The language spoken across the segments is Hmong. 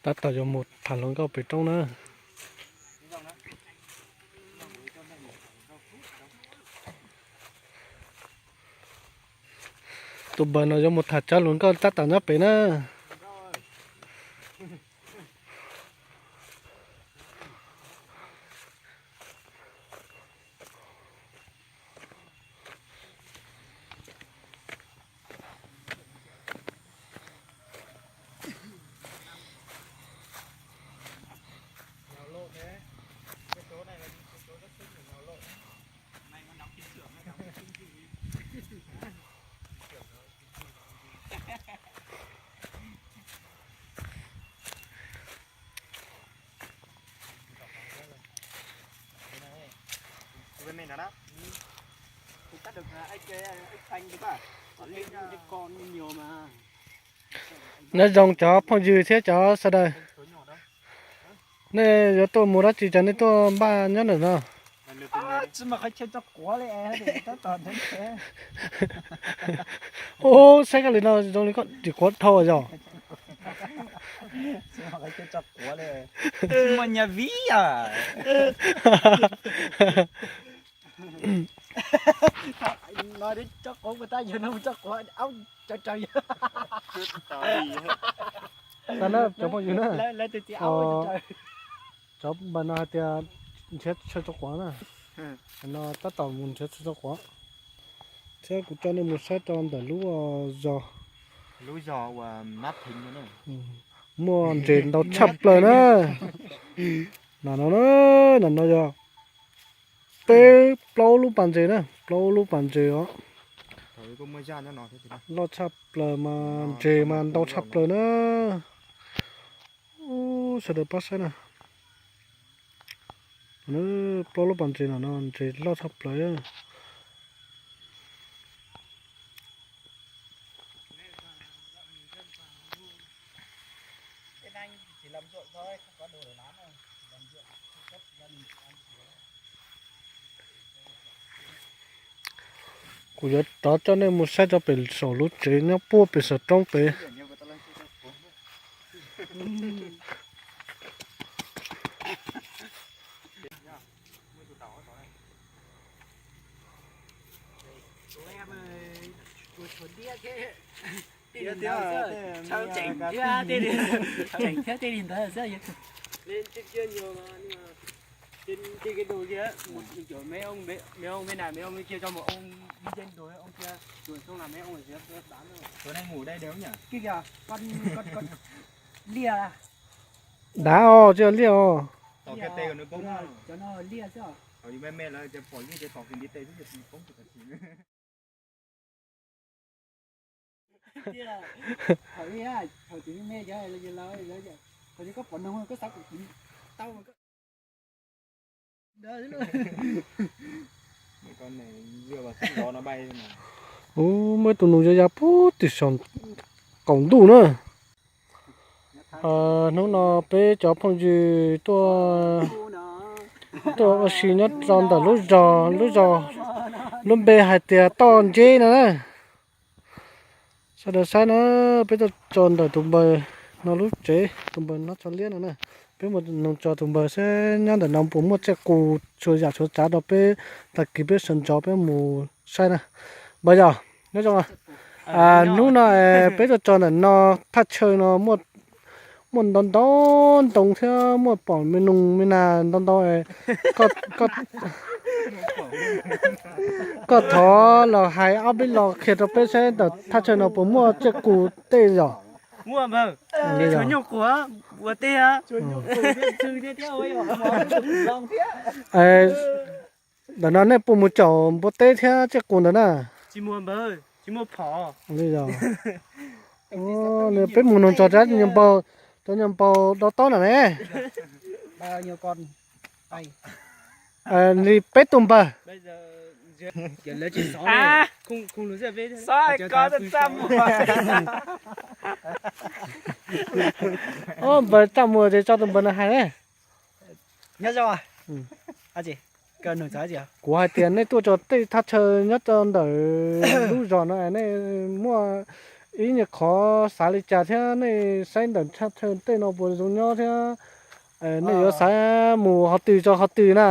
Tab tom yuav mus tham hluas nkauj pem roob na. Tus npawg no yuav mus tham tsob hluas nkauj tab tom nyob pem na. Nyob zoo cov phooj ywg thiab cov sawv daws, nej yuav tuaj mus dab tsi cas nej tuaj npaj nyob ntawm no? Ub, saib koj li no zoo li koj ris quav dhau yog. Cov phooj ywg na, cov npawg no hais tias nrhiav chaw tso quav na, no tab tom mus nrhiav chaw tso quav, thiab kuv coj nej mus saib rau ntawm lub zos, muaj ntses ntau tshaj plaws na. Ntawm no, ntawm no yog peb plaub lub pas ntses na, plaub lub pas ntses os. Loj tshaj plaws mas ntses mas ntau tshaj plaws na. Sawv daws pab saib na, plaub lub pas ntses no no ntses loj tshaj plaws. Kuv yuav rov coj nej mus saib rau pem saum lub tsev nyob puag pem saum roob pem. Tseem thiab tej li ntawd xwb. Liaj, dav os, tsis yog liaj os. Ub, muaj ib tug nus ya ya puag tim saum qaum ntuj na. Hnub no peb cov phooj ywg tuaj, tuaj ua si nyob rau ntawm lub zos, lub zos, lub npe hais tias Toj Nceb no na. Sawv daws saib na, peb tuaj tso ntawm tus npawg no lub tsev, tus npawg no tso liab no na. Peb mus nug tso tus npawg seb nyob ntawm no puas muaj tsiaj qus txhua yam txhua tsav rau peb, tag kis peb sawv ntxov peb mus saib na. Npawg yog, nyob zoo. Hnub no peb tuaj tso ntawm no, thaj chaw no muaj ntau ntau ntoo thiab muaj pom me noog me nas ntau ntau. Koj thov los hais ob peb lo qhia rau peb seb ntawm thaj chaw no puas muaj tsiaj qus tej yom? Muaj npawg, nyuj qus ua teb. Ntawm no nej puas mus caum npua teb thiab tsiaj qus ntawd na? Tsis muaj npawg, tsis muaj phom. Peb mus nug tso rau nyuag npawg, rau nyuag npawg do tob na ne. Li peb tug npawg. Npawg txaj muag ces tso tus npawg no hais ne. Kuv hais tias nej tuaj tso tej thaj chaw nyob rau ntawm lub zos no, nej muaj ib nyuag qhov xav li cas thiab nej saib ntawm thaj chaw tej no puas zoo nyob thiab nej yuav xav mus qhov twg tso qhov twg na?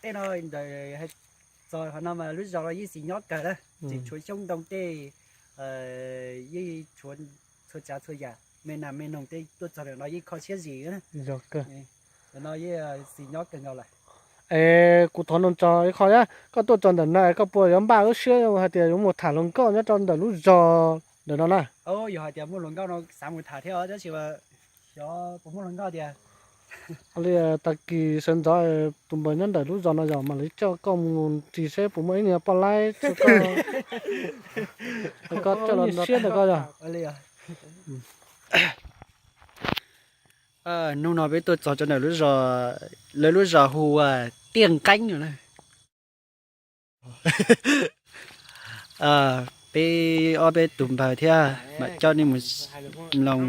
Tej no ntawm txog qhov no mas lub zos no yeej xis nyob kawg na, tseem tshuav xyoob ntoo tej, yeej tshuav txhua tsav txhua yam, me nas me noog tej tuaj txog ntawm no yeej kho siab zim na. Ntawm no yeej xis nyob kawg nkaus lawm. Es kuv thov nug tso ib qho, koj tuaj txog ntawm no koj puas yuav npaj lub siab hais tias yuav mus tham hluas nkauj nyob rau ntawm lub zos ntawm no na? Yog hais tias muaj hluas nkauj no xav mus tham thiab tab sis xyov puas muaj hluas nkauj tias. Li tag kis sawv ntxov tus npawg nyob ntawm lub zos no yog mam li coj koj mus ntsis seb puas muaj ib niag poj laib, koj coj los siab ntawm koj yog. Hnub no peb tuaj txog rau ntawm lub zos, lawv lub zos hu ua Tiaj Nqeeb no na. Peb ob peb tus npawg thiab mam coj nej mus mloog,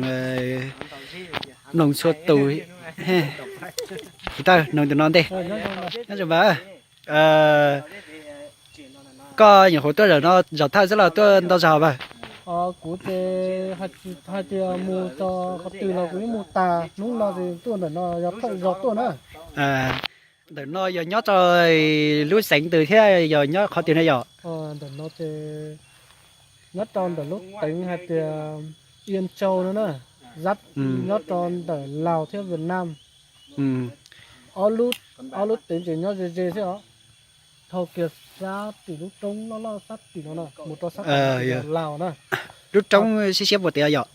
mloog txhua tus. Kuv tawg noog tus no ntej. Nyob zoo npawg, koj nyuam qhuav tuaj zaum no zaum thawj xwb los tuaj ntau zaus npawg? Kuv ces hais tias mus txog qhov twg los kuv yeej mus tas, hnub no ces tuaj ntawm no yog thawj zaug tuaj na. Ntawm no yog nyob rau lub xeev twg thiab yog nyob qhov twg na yom? Ntawm no ces nyob rau ntawm lub teev hais tias Ia Tsau no na, nyob rau ntawm Laus thiab Vietnam. Ob lub teev ces nyob ze ze xwb os. Dhau kiag sab tim lub roob loj loj sab tim no na mus rau sab tim Laus na. Lub roob siab siab puas tias yom?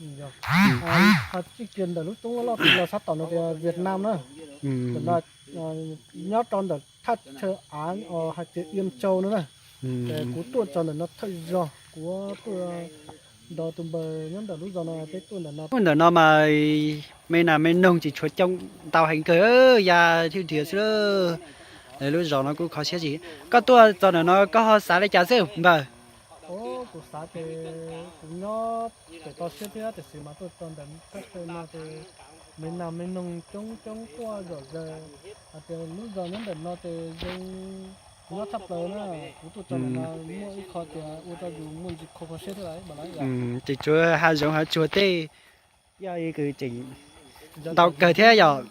Ho txij kiag ntawm lub roob loj loj tim los sab tom no tias Vietnam na. Ntawm no nyob rau ntawm thaj chaw av hais tias Ia Tsau no na. Ces kuv tuaj txog ntawm no thawj zaug, kuv tuaj nrog tus npawg nyob ntawm lub zos no peb tuaj ntawm no. Ntawm no mas me nas me noog tsis tshuav coob, ntau heev kawg, ya thwj nrhiav xwb. Lub zos no kuj kho siab zim. Koj tuaj txog ntawm no koj ho xav li cas xwb npawg? Kuv xav ces kuv nyob pem toj siab thiab tiam sis mas tuaj txog ntawm thaj chaw no ces me nas me noog coob coob tuaj zom zaws, hais tias lub zos nyob ntawm no ces zoo nyob tshaj plaws na. Kuv tuaj txog ntawm no muaj ib qho tias ua rau yus muaj ntsis kho kho siab thiab lawm. Ces tsuas hav zoov hav tsuag tej, yog kws tseem ntau kawg thiab yom.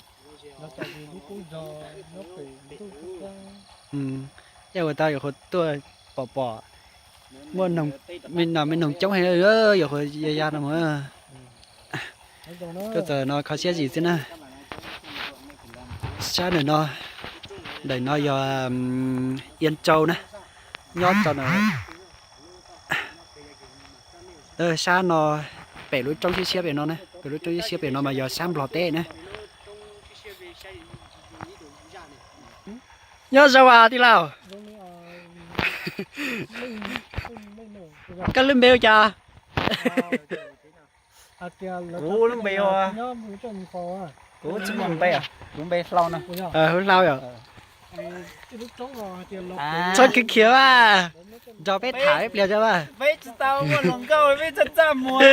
Yog ua tau yuav qhuav tuaj pom pom muaj me nas me noog coob heev, yuav qhuav ya ya no. Tuaj txog no kho siab zim xwb na. Sab ntawm no, ntawm no yog Ia Tsau na, nyob rau ntawm sab no, pem lub roob siab siab pem no na, pem lub roob siab siab pem no mas yog sab Nplog teb na. Nyob zoo as tij laug. Koj lub npe hu cas? Kuv lub npe, kuv tsis muaj npe, kuv npe Hlau no. Hu Hlau yom. Txhob khiav khiav mas, nrog peb tham ib pliag tso mas. Peb tsis tau muaj hluas nkauj peb txaj txaj muag.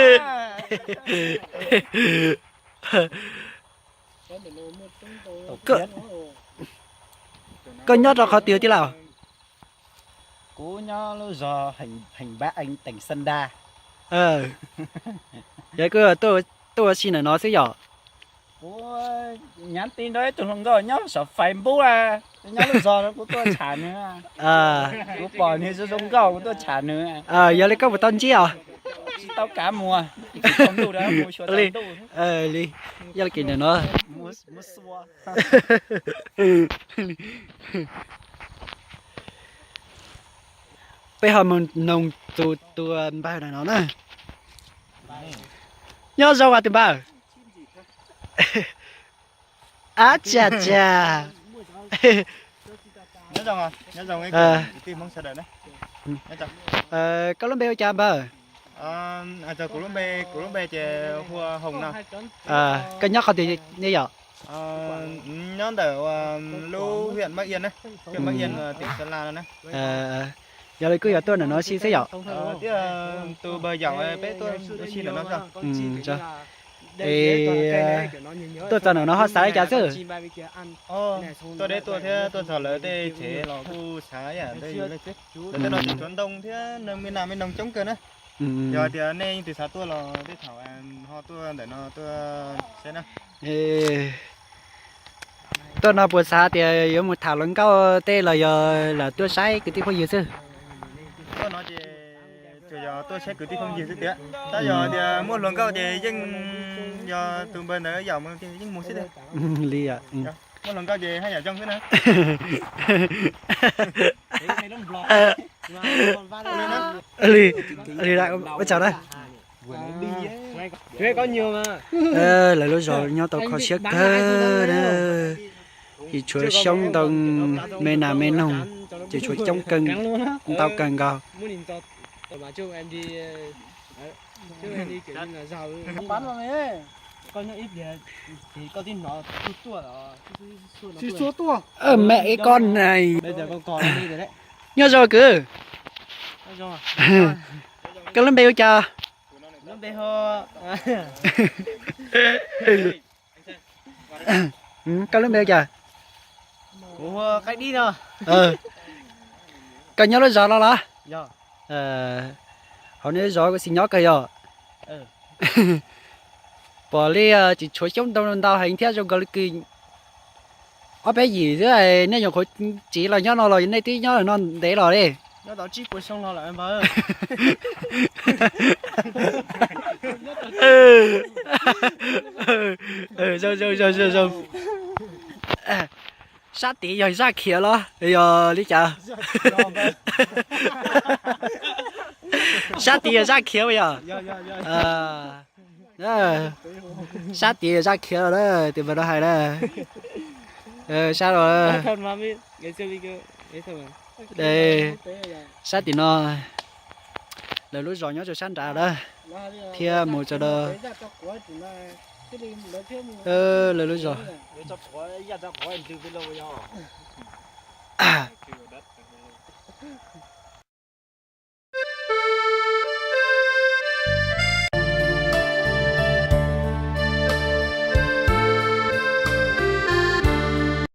Koj nyob rau qhov twg tij laug? Kuv nyob lub zos Heem Npab Eev teem Xan Nda. Yog koj tuaj ua si ntawm no xwb yom? Kuv nyắn tin rau ib tug hluas nkauj nyob saum Facebook, nyob lub zos no kuv tuaj tsham nws. Kuv pom nws zoo zoo nkauj kuv tuaj tsham nws. Yog li koj puas tau ntsib os? Tsis tau kav mus, mus xyuas tsaus ntuj. Li, yog li ntawm no. Peb ho mus noog tus tus npawg no na. Nyob zoo as tus npawg. Ab tsa tsa. Koj lub npe ua cas npawg? Koj nyob qhov twg ne yom? Nyob ntawm lub huyện Bắc Yên na, huyện Bắc Yên, tỉnh Sơn La no na. Yog li kuj yog tuaj ntawm no si xwb yom? Tus npawg yaum peb tuaj ua si ntawm no. Tuaj txog ntawm no ho xav li cas xwb? Tuaj deb tuaj thiab tuaj txog lawv tej tsev los kuj xav yam ntawd li xwb. Lawv tej no tseem tshuav ntoo thiab me nas me noog coob kawg na. Yog tias nej leej twg xav tuaj los tej thaum ho tuaj ntawm no tuaj saib na. Tuaj no puas xav tias yuav mus tham hluas nkauj tej los yog lam tuaj saib kwv tij phooj ywg xwb? Tuaj no ces tsuas yog tuaj saib kwv tij phooj ywg xwb tiag. Tab yog tias muaj hluas nkauj ces yeej yog tus npawg ntawd yaum mus ces yeej mus xwb tiag. Li, muaj hluas nkauj ces haj yam zoo xwb na. Li, li, ua tsaug na. Lawv lub zos nyob tau kho siab kawg na. Tsis tshuav xyoob ntoo me nas me noog, tsis tshuav coob kawg, ntau kawg nkaus. Mẹ ib koj neeg. Nyob zoo kwv. Koj lub npe hu cas? Koj lub npe hu cas? Koj nyob lub zos no los? Hauv nej lub zos kuj xis nyob kawg yog? Pom li tsis tshuav xyoob ntoo ntau heev thiab zoo nkaus li kws ob peb yim xwb, nej nyuam qhuav tsiv los nyob no los nej twb nyob no ntev los li? Zoo zoo zoo zoo zoo. Sab tid yog zaj khiav los yog li cas? Sab tid yog zaj khiav yog? Sab tid yog zaj khiav los na, tus npawg no hais na. Sab los, sab tim no lawv lub zos nyob rau sab nrad lawm, thiab mus rau lawv lub zos.